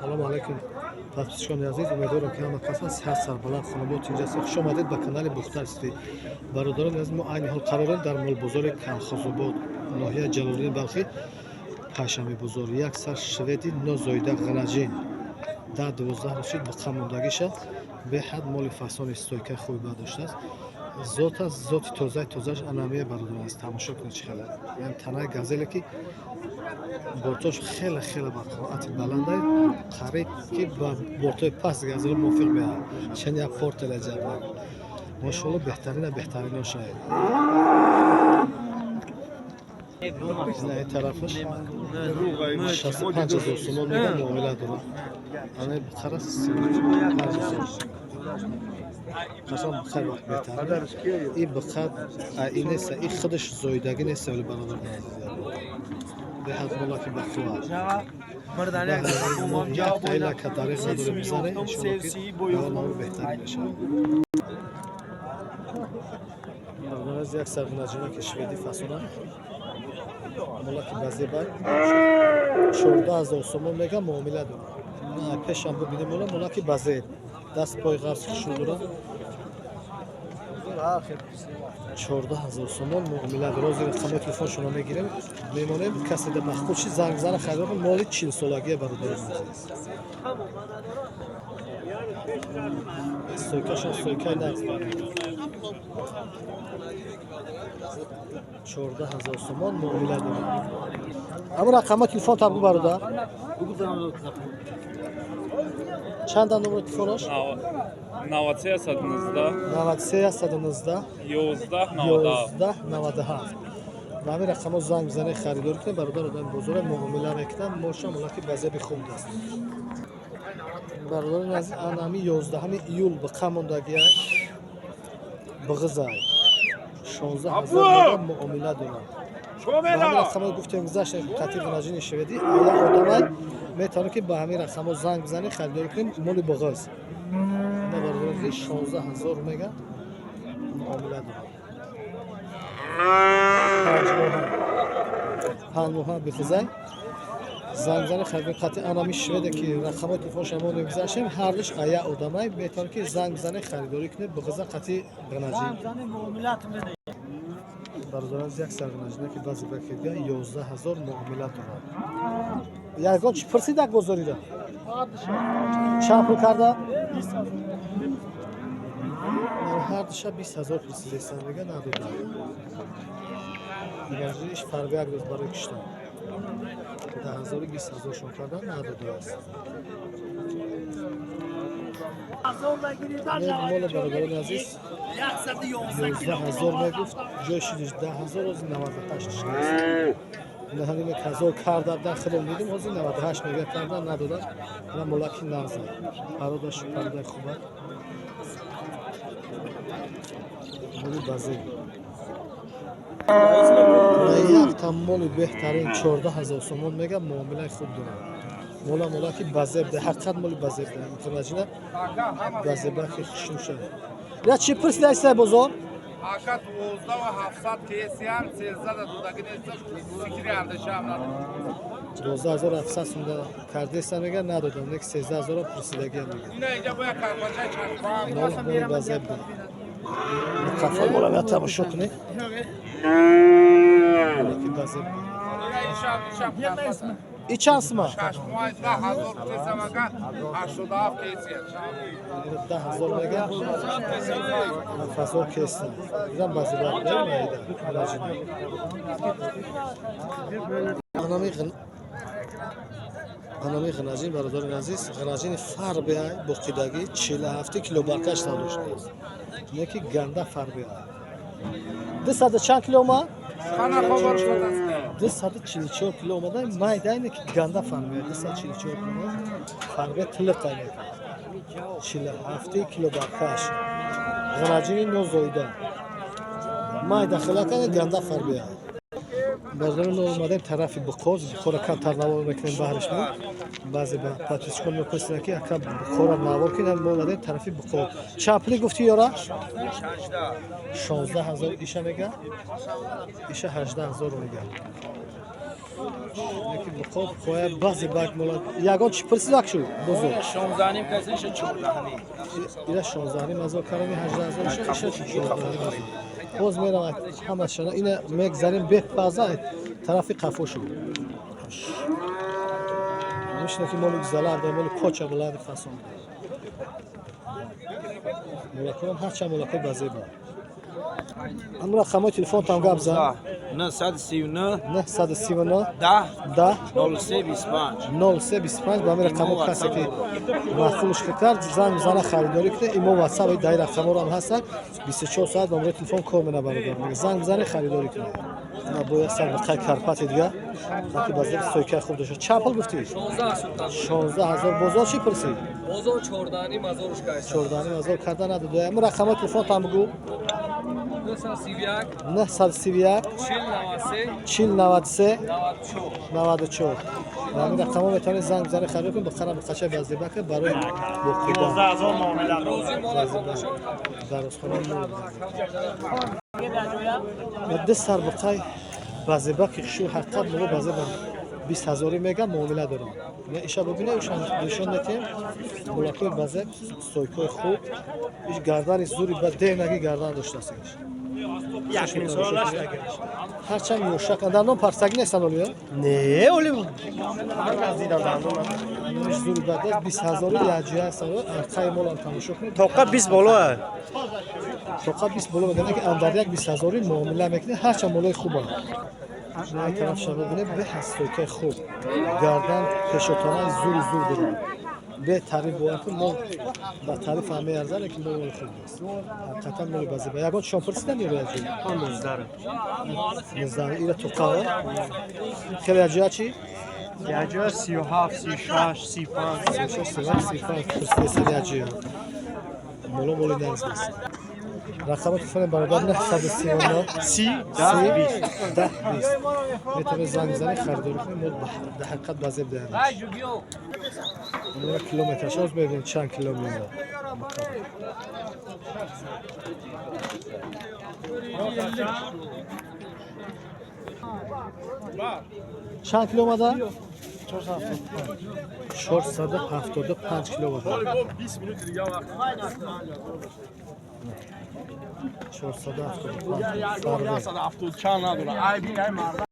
Салому алайкум, подписчикони азиз. Умедворам, ки ҳама кас ҳаст, сиҳат, сарбаланд, хонобод, тинҷ ҳастед. Хуш омадед ба канали Бухтар Сити. Бародарони азиз, мо айни ҳол қарор дорем дар молбозори Калхозобод, ноҳияи Ҷалолиддини Балхӣ, панҷшанбе бозор. Як сар шведи нозоида ғанаҷин, 10-12 рӯз шуд биқа мондагиша. Беҳад моли фасони, стойкаи хуби бардоштааст. Зот аст, зоти тозаи тозааш анамия. Бародарон азиз, тамошо кунед, чӣ хеле яъне танаи газеле, ки бортош хеле хеле ба қироати баландай, қариб ки ба бортои паст газело мувофиқ меояд. Чен як портела ҷабра, мошалло, беҳтарина беҳтарино шояд. Ина ин тарафаш 65 000 сомон меган, муомила дорад. Ана қара 35 000. Қасам, бихай вақт беҳтарин и биқа и неста, и худаш зоидагӣ неста, вале, бародар, беҳад молаки бақувват. Як таила тариқ надоре, бизане, иншолло, ки навор беҳтарин мешавад. Бародараз, як сар ғинаҷина, ки шведи фасона, молаки базебай, 14 000 сомон меган, муомила дорад. Пешам бибинем, мола молаки базеб, даст пои ғафс хушрӯ дорад. 14 000 сомон, муомила дорад. Ҳозир рақамҳои телефоншонро мегирем, мемонем. Касе да махқул чи, занг зана, харидор. Моли 40-солагия, бародари азиз, стойкашон стойкаи нағз. 14 000 сомон, муомила дорад. Ҳамун рақамҳои телефон табгу, бародар. Чанда номери телефонаш? 93 119. 93 119. 11 97. 11 97. Ба ҳамин рақамҳо занг бизанед, харидорӣ кунед. Бародар одами бозора, муомила мекунад. Молша молаки базеби хуб даст. Бародарони азиз, ана ҳамин 11 июл биқа мондагиай, биғизай, 16 000 мега, муомила дорад. Ба ҳамин рақамҳо гуфтем, гузаштем, қатъи ғинаҷини шведӣ ая одамай, метавонед, ки ба ҳамин рақамҳо занг бизанед, харидорӣ кунед. Моли биғиз ина, бародарони азиз, 16 000 мега, муомила дорад. 5 моҳа, 5 моҳа бихизай. Занг бизанед, харидорӣ. Қатъи анами шведе, ки рақамҳои телефонша мо мегузаштем, ҳардуш ая одамай, метавонед, ки занг бизанед, харидорӣ кунед. Биғиза қатъи ғинаҷин. Бародарон, як сар ғинаҷина, ки баъзе бакедга, 11 000, муомила дорад. Ягон чи пурсидак бозорида, чанд пул карда? Ҳардуша 20 000 пурсидестан, мега, надода. Ғинаҷиниш фарбияк рӯз барои киштан 10 000-у 20 000 шон кардан, надодааст. Мола, бародарони азиз, 11 000 мегуфт, ҷои шидиш 10 000, ҳозир 98 шудааст. Ҳамин ҳазор карда дан худом дидим, ҳозир 98 мега, кардан, надодан. Ана молаки нағза, пародаш пародаи хуба, моли базир, якта моли беҳтарин, 14 000 сомон мега, муомилаи хуб дорад. Мола молаки базеб, ҳақиқат моли базеб, ғинаҷина базебаки хушнуша. Я чӣ пурсидаистай бозор? Ака, 12 700 кесиям, 13 да додаги неста, фикри андешаам надорам. 12 700 сумда кардеста, мега, надодам, нек 13 000 пурсидагиам, мега. Ина инҷа бояд карпачаи чашмаам. Моли базеб. Қафо мола я тамошо кунед, молаки базеб. Ина ишам, ишам карпача. И чанд сума? Чашмаи 10 000 кесам, ака, 87 кесиям. 10 000 мега, 7000 кеста. Ирам базебак майда. Анами ғинаҷин, бародари азиз, ғинаҷини фарбеай, боқидагӣ, 47 кило баркаш надоштааст, не ки ганда фарбеай. Дусаду чанд кило омад? Хана хабар шудаст. 244 кило омада, майдайне, ки ганда фарбеай, 244 кило фарбе, тилиқай мекард, 47 кило баркаш, ғинаҷини нозоида, майда хилакане, ганда фарбеай. Бародари мо, омадем тарафи Буқоз. Буқора камтар навор мекунем баҳриш мо. Баъзе ба подписчикон мепурсиданд, ки ака, Буқора навор кунем. Мо омадем тарафи Буқо. Чанд пули гуфти ёра? 16 000 иша мега, иша 18 000 мега. Яки буқо хоя баъзе бак мола ягон чӣ пурсидак шу бузург. 16 ним касиша 14 ним. Ира 16 ним ҳазор карами 18 ҳазор иша 14 ним ҳазор. Боз меравад ҳамашона ина мегзарем бепаза тарафи қафо шу. Мишна ки моли залар да моли коча баланд фасон. Молакон ҳарчанд молакои базеба. Амра рақамҳои телефонтам гап зан. 939 939 10 10 03 25. 0325 ба ҳамин рақамҳо касе ки маъқулш кард занг зана харидорӣ кунед. Имо ватсап дар рақамҳоро ҳам ҳастанд, 24 соат ба мурои телефон кор мена бародар. Мега занг бизанед, харидорӣ кунед. На бо як сар биқай карпати дига таки базар сойкаи хуб дошта. Чанд пул гуфтӣ? 16 султан. 16 ҳазор. Бозор чӣ пурсид? Бозор 14 ним ҳазоруш кайса. 14 ним ҳазор карда надоду. Ҳамин рақамҳои телефонтам бигӯ. 931 931 40 40 93 93 94. 94. Ба ҳамин рақамҳо метавонед занг бизанед, харидорӣ кунед. Бухара буқачаи базебака барои боқидан. Рӯзи мола тамошо. Дарозхона ва ду сар буқай базебаки шу ҳақиқат муло базеба 20 ҳазорӣ меган, муомила дорам. Не иша бубине, нишон метиҳем. Мулакои базеб, стойкои хуб, иш гардани зури ба девнаги гардан доштааст иш. Ҳарчанд ёшак дандон парсагӣ нестан олия. Не, оли дидам дандон. Иш зури бад аст, 20 ҳазорӣ яҷоя аст. Арқаи молам тамошо кунед. Тоқа 20 боло. Тоқа 20 боло мегӯянд, ки андар як 20 ҳазорӣ муомила мекунед, ҳарчанд молои хубанд. Як тараф шава бинед, бе ҳастойкаи хуб, гардан пешотонаи зури зур дорад. Бе таъриф бовар кун, мол ба таъриф ҳам меарзад, лекин мол моли хуб аст, ҳақиқатан моли базеба. Ягон чишон пурсидан ё яҷоя? 19. 19 ира тоқао хеле яҷоя чӣ? Яҷа 37, 36, 35. 36, 37, 35 пурсидесан яҷоя. Моло моли нағз аст. Рақами телефони бародар 939 30 10 10 10 20. Метавонед занг бизанед, харидорӣ кунед. Мо дар ҳақиқат базеб даҳем. Онро километраш оз мебинем, чанд кило меояд. Чанд кило омада? 475 кило омада. 475 фарбе. 170 чанд надора. Ай бин ай марда.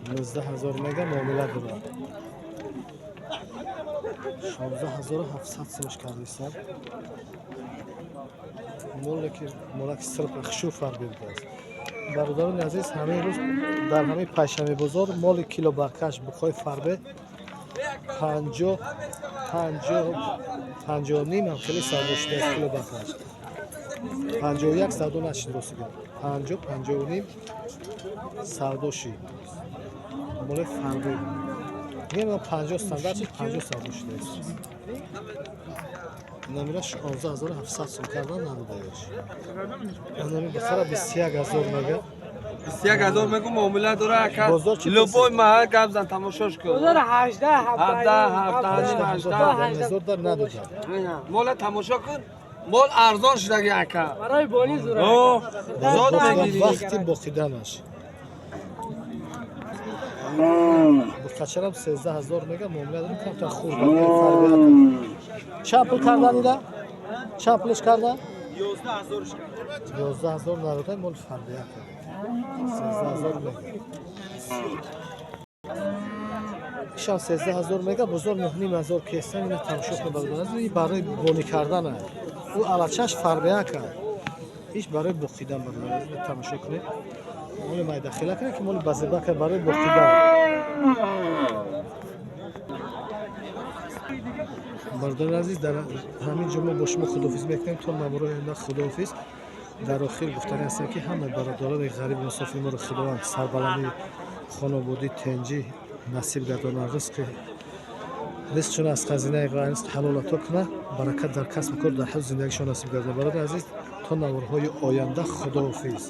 19 ҳазор мега, муомила дорад. 16 700 сумаш кардисан. Моле ки молаки сирф хушур фарбе будааст. Бародарони азиз, ҳамин рӯз дар ҳамин пайшанбе бозор моли кило баркаш буқои фарбе 50, 50, 50 ним ҳам хеле савдо шудааст. Кило баркаш 51 савдо нашид, рости гап, 50, 50 ним савдо шид. Моли фарбе мегӯям 50 стандарт шид, 50 савдо шудааст. Намира 16 700 сум кардан надодаеш. Нами бихара 21 ҳазор мега. 21 ҳазор мегу, муомила дора ака. Бозор чӣ? Любой маҳал гап зан, тамошош кун. Бозор 18, 17, 17, 18 18. ҳазор дар надодам. Мола тамошо кун. Мол арзон шудаги ака. Барои бони зура. О, зод мегирӣ. Вақти боқиданаш буқачарам 13 ҳазор мега, муомила дорем. Камтар хурд чанд пул кардан ира? Чанд пулш кардан? 11 ҳазор надода. Мол фарбия кард, 13 ҳазор мега. Ишам 13 ҳазор мега, бозор 9 ним ҳазор кестан. Ина тамошо кун, бародар, ин барои бонӣ кардана. Ӯ алачаш фарбия кард, иш барои боқидан. Бародар, тамошо кунед, моли майдахела кунед, ки моли базебака барои боқидан. Бародари азиз, дар ҳамин ҷо мо бо шумо худоҳофиз мекунем то наворои оянда. Худоҳофиз. Дар охир гуфтани ҳастем, ки ҳамаи бародарони ғариби мусофири моро Худованд сарбаландӣ, хонободӣ, тенҷӣ насиб гардонад, ризқшон аз хазинаи ғайр ҳалол ато кунад, баракат дар касбу кор, дар ҳаёт, зиндагишон насиб гардонад. Бародари азиз, то наворҳои оянда худоҳофиз.